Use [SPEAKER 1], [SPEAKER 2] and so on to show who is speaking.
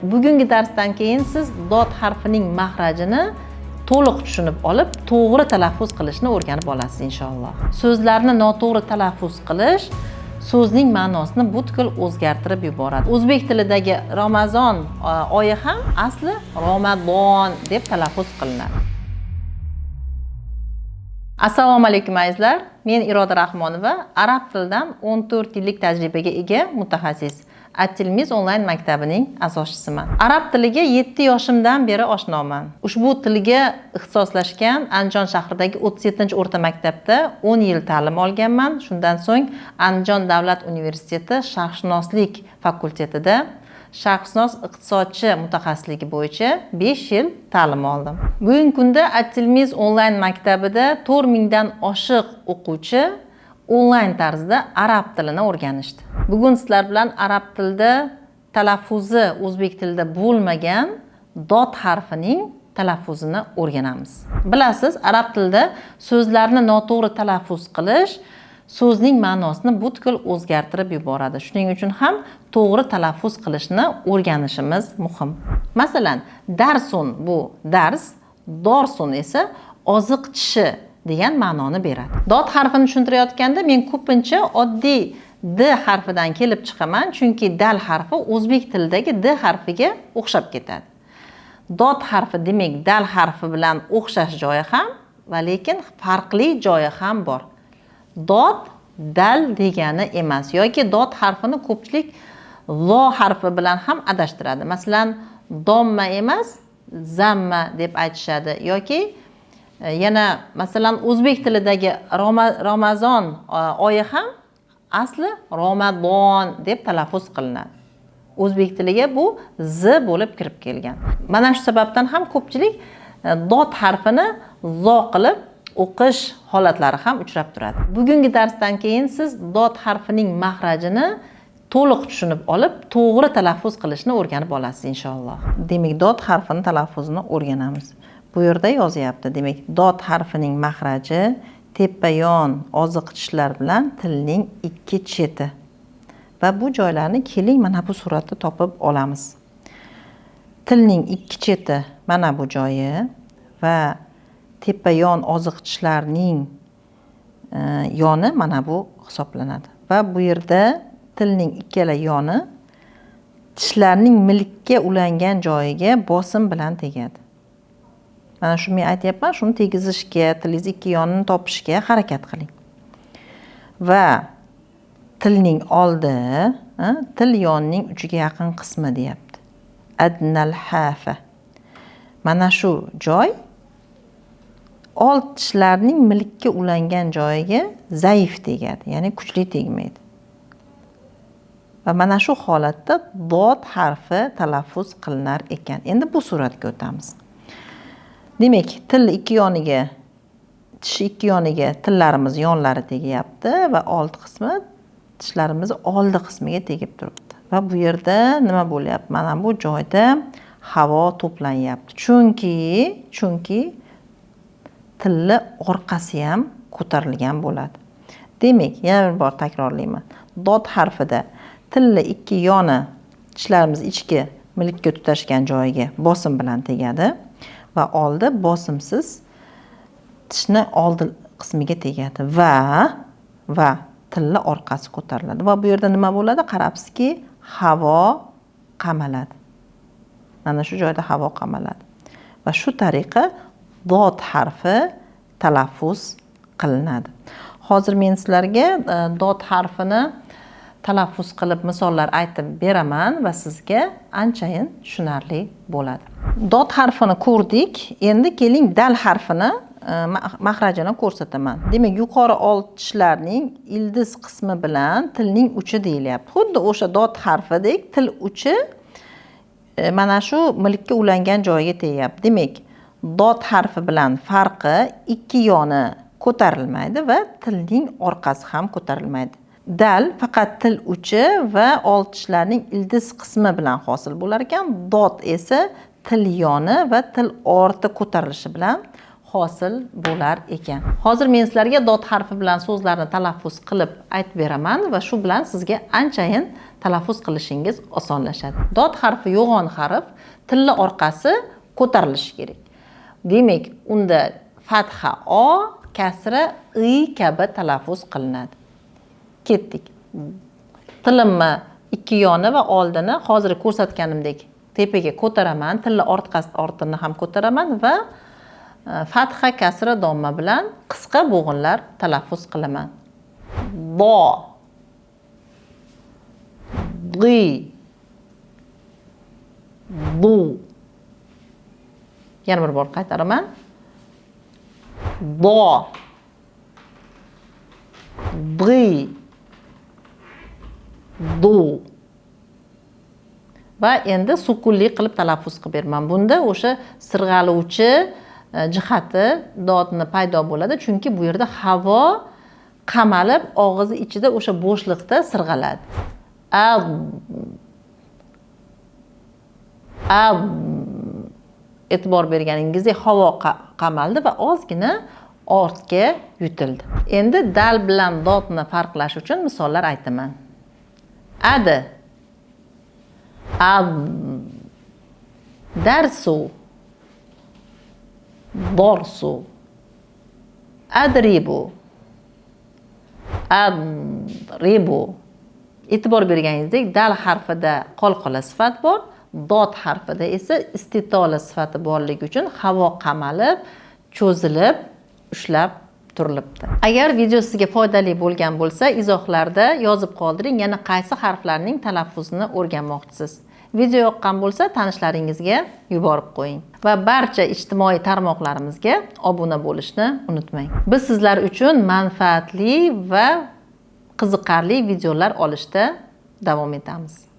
[SPEAKER 1] Bugungi darsdan keyin siz dod harfining mahrajini to'liq tushunib olib, to'g'ri talaffuz qilishni o'rganib olasiz inshaalloh. So'zlarni noto'g'ri talaffuz qilish so'zning ma'nosini butkul o'zgartirib yuboradi. O'zbek tilidagi Ramazon oyi ham asli Romadon deb talaffuz qilinadi. Assalomu alaykum azizlar. Men Iroda Rahmonova, arab tilidan 14 yillik tajribaga ega mutaxassis. At-Tilmiz onlayn maktabining asoschisiman. Arab tiliga 7 yoshimdan beri oshnoman. Ushbu tilga ixtisoslashgan Andijon shahridagi 37-o'rta maktabda 10 yil ta'lim olganman. Shundan so'ng Andijon davlat universiteti sharqshunoslik fakultetida sharqshunos iqtisodchi mutaxassisligi bo'yicha 5 yil ta'lim oldim. Bugungi kunda At-Tilmiz onlayn maktabida 4000 dan oshiq o'quvchi onlayn tarzda arab tilini o'rganishdi. Bugun sizlar bilan arab tilida talaffuzi o'zbek tilida bo'lmagan dod harfining talaffuzini o'rganamiz. Bilasiz, arab tilida so'zlarni noto'g'ri talaffuz qilish so'zning ma'nosini butkul o'zgartirib yuboradi. Shuning uchun ham to'g'ri talaffuz qilishni o'rganishimiz muhim. Masalan, darsun bu dars, dorsun esa oziq tishi degan ma'noni beradi. Dod harfini tushuntirayotganda men ko'pincha oddiy d harfidan kelib chiqaman, chunki dal harfi o'zbek tilidagi d harfiga o'xshab ketadi. Dod harfi demak dal harfi bilan o'xshash joyi ham va lekin farqli joyi ham bor. Dod dal degani emas yoki dod harfini ko'pchilik lo harfi bilan ham adashtiradi. Masalan, domma emas, zamma deb aytishadi yoki yana masalan o'zbek tilidagi Ramazon oyi ham asli Romadon deb talaffuz qilinadi. O'zbek tiliga bu z bo'lib kirib kelgan. Mana shu sababdan ham ko'pchilik dod harfini zo qilib o'qish holatlari ham uchrab turadi. Bugungi darsdan keyin siz dod harfining mahrajini to'liq tushunib olib, to'g'ri talaffuz qilishni o'rganib olasiz inshaalloh. Demak, dod harfini talaffuzini o'rganamiz. Bu yerda yozyapti. Demak, dod harfining mahraji tepa yon oziq tishlar bilan tilning ikki cheti. Va bu joylarni keling mana bu suratda topib olamiz. Tilning ikki cheti mana bu joyi va tepa yon oziq tishlarning yoni mana bu hisoblanadi. Va bu yerda tilning ikkala yoni tishlarning milkka ulangan joyiga bosim bilan tegadi. Mana shu men aytyapman, shuni tegizishga, tilingiz ikki yonini topishga harakat qiling. Va tilning oldi, til yonining uchiga yaqin qismi deyapti. Adnal hafa. Mana shu joy old tishlarning milkka ulangan joyiga zaif tegadi, ya'ni kuchli tegmaydi. Va mana shu holatda dod harfi talaffuz qilinar ekan. Endi bu suratga o'tamiz. Demak, til ikki yoniga, tish ikki yoniga tillarimiz yonlari tegyapti va old qismi tishlarimiz oldi qismiga tegib turibdi. Va bu yerda nima bo'lyapti? Mana bu joyda havo to'planyapti. Chunki tilni orqasi ham ko'tarilgan bo'ladi. Demak, yana bir bor takrorlayman. Dod harfida tilni ikki yoni tishlarimiz ichki milkka tutashgan joyiga bosim bilan tegadi va oldi bosimsiz tishni oldi qismiga tegadi va tilni orqasi ko'tariladi. Va bu yerda nima bo'ladi? Qarabsizki, havo qamaladi. Mana shu joyda havo qamaladi. Va shu tariqa dod harfi talaffuz qilinadi. Hozir men sizlarga dod harfini talaffuz qilib misollar aytib beraman va sizga anchayin tushunarli bo'ladi. Dod harfini ko'rdik. Endi keling dal harfini mahrajini ko'rsataman. Demak, yuqori old tishlarning ildiz qismi bilan tilning uchi deyilyapti. Xuddi o'sha dod harfidek til uchi mana shu milkka ulangan joyiga tegyapti. Demak, dod harfi bilan farqi ikki yoni ko'tarilmaydi va tilning orqasi ham ko'tarilmaydi. Dal faqat til uchi va old tishlarning ildiz qismi bilan hosil bo'lar ekan. Dod esa til yoni va til orti ko'tarilishi bilan hosil bo'lar ekan. Hozir men sizlarga dod harfi bilan so'zlarni talaffuz qilib aytib beraman va shu bilan sizga anchayin talaffuz qilishingiz osonlashadi. Dod harfi yo'g'on harf, tilla orqasi ko'tarilishi kerak. Demak, unda fatha o, kasra i kabi talaffuz qilinadi. Ketdik. Tilimni ikki yoni va oldini hozir ko'rsatganimdek tepaga ko'taraman, tilla ortini ham ko'taraman va fatha, kasra, domma bilan qisqa bo'g'inlar talaffuz qilaman. Do, di, du. Yana bir bor qaytaraman. Do, di, du. Va endi sukunli qilib talaffuz qilib beraman. Bunda o'sha sirg'aluvchi jihati dodni paydo bo'ladi, chunki bu yerda havo qamalib og'iz ichida o'sha bo'shliqda sirg'aladi. A, a. E'tibor berganingizdek havo qamaldi va ozgina ortga yutildi. Endi dal bilan dodni farqlash uchun misollar aytaman. Adi, ad, darsu, dorsu, adribu, adribu. E'tibor berganingizdek dal harfida qalqola sifat bor, dod harfida esa istitola sifati borligi uchun havo qamalib, cho'zilib, ushlab turilibdi. Agar video sizga foydali bo'lgan bo'lsa, izohlarda yozib qoldiring, yana qaysi harflarning talaffuzini o'rganmoqchisiz. Video yoqqan bo'lsa, tanishlaringizga yuborib qo'ying va barcha ijtimoiy tarmoqlarimizga obuna bo'lishni unutmang. Biz sizlar uchun manfaatli va qiziqarli videolar olishda davom etamiz.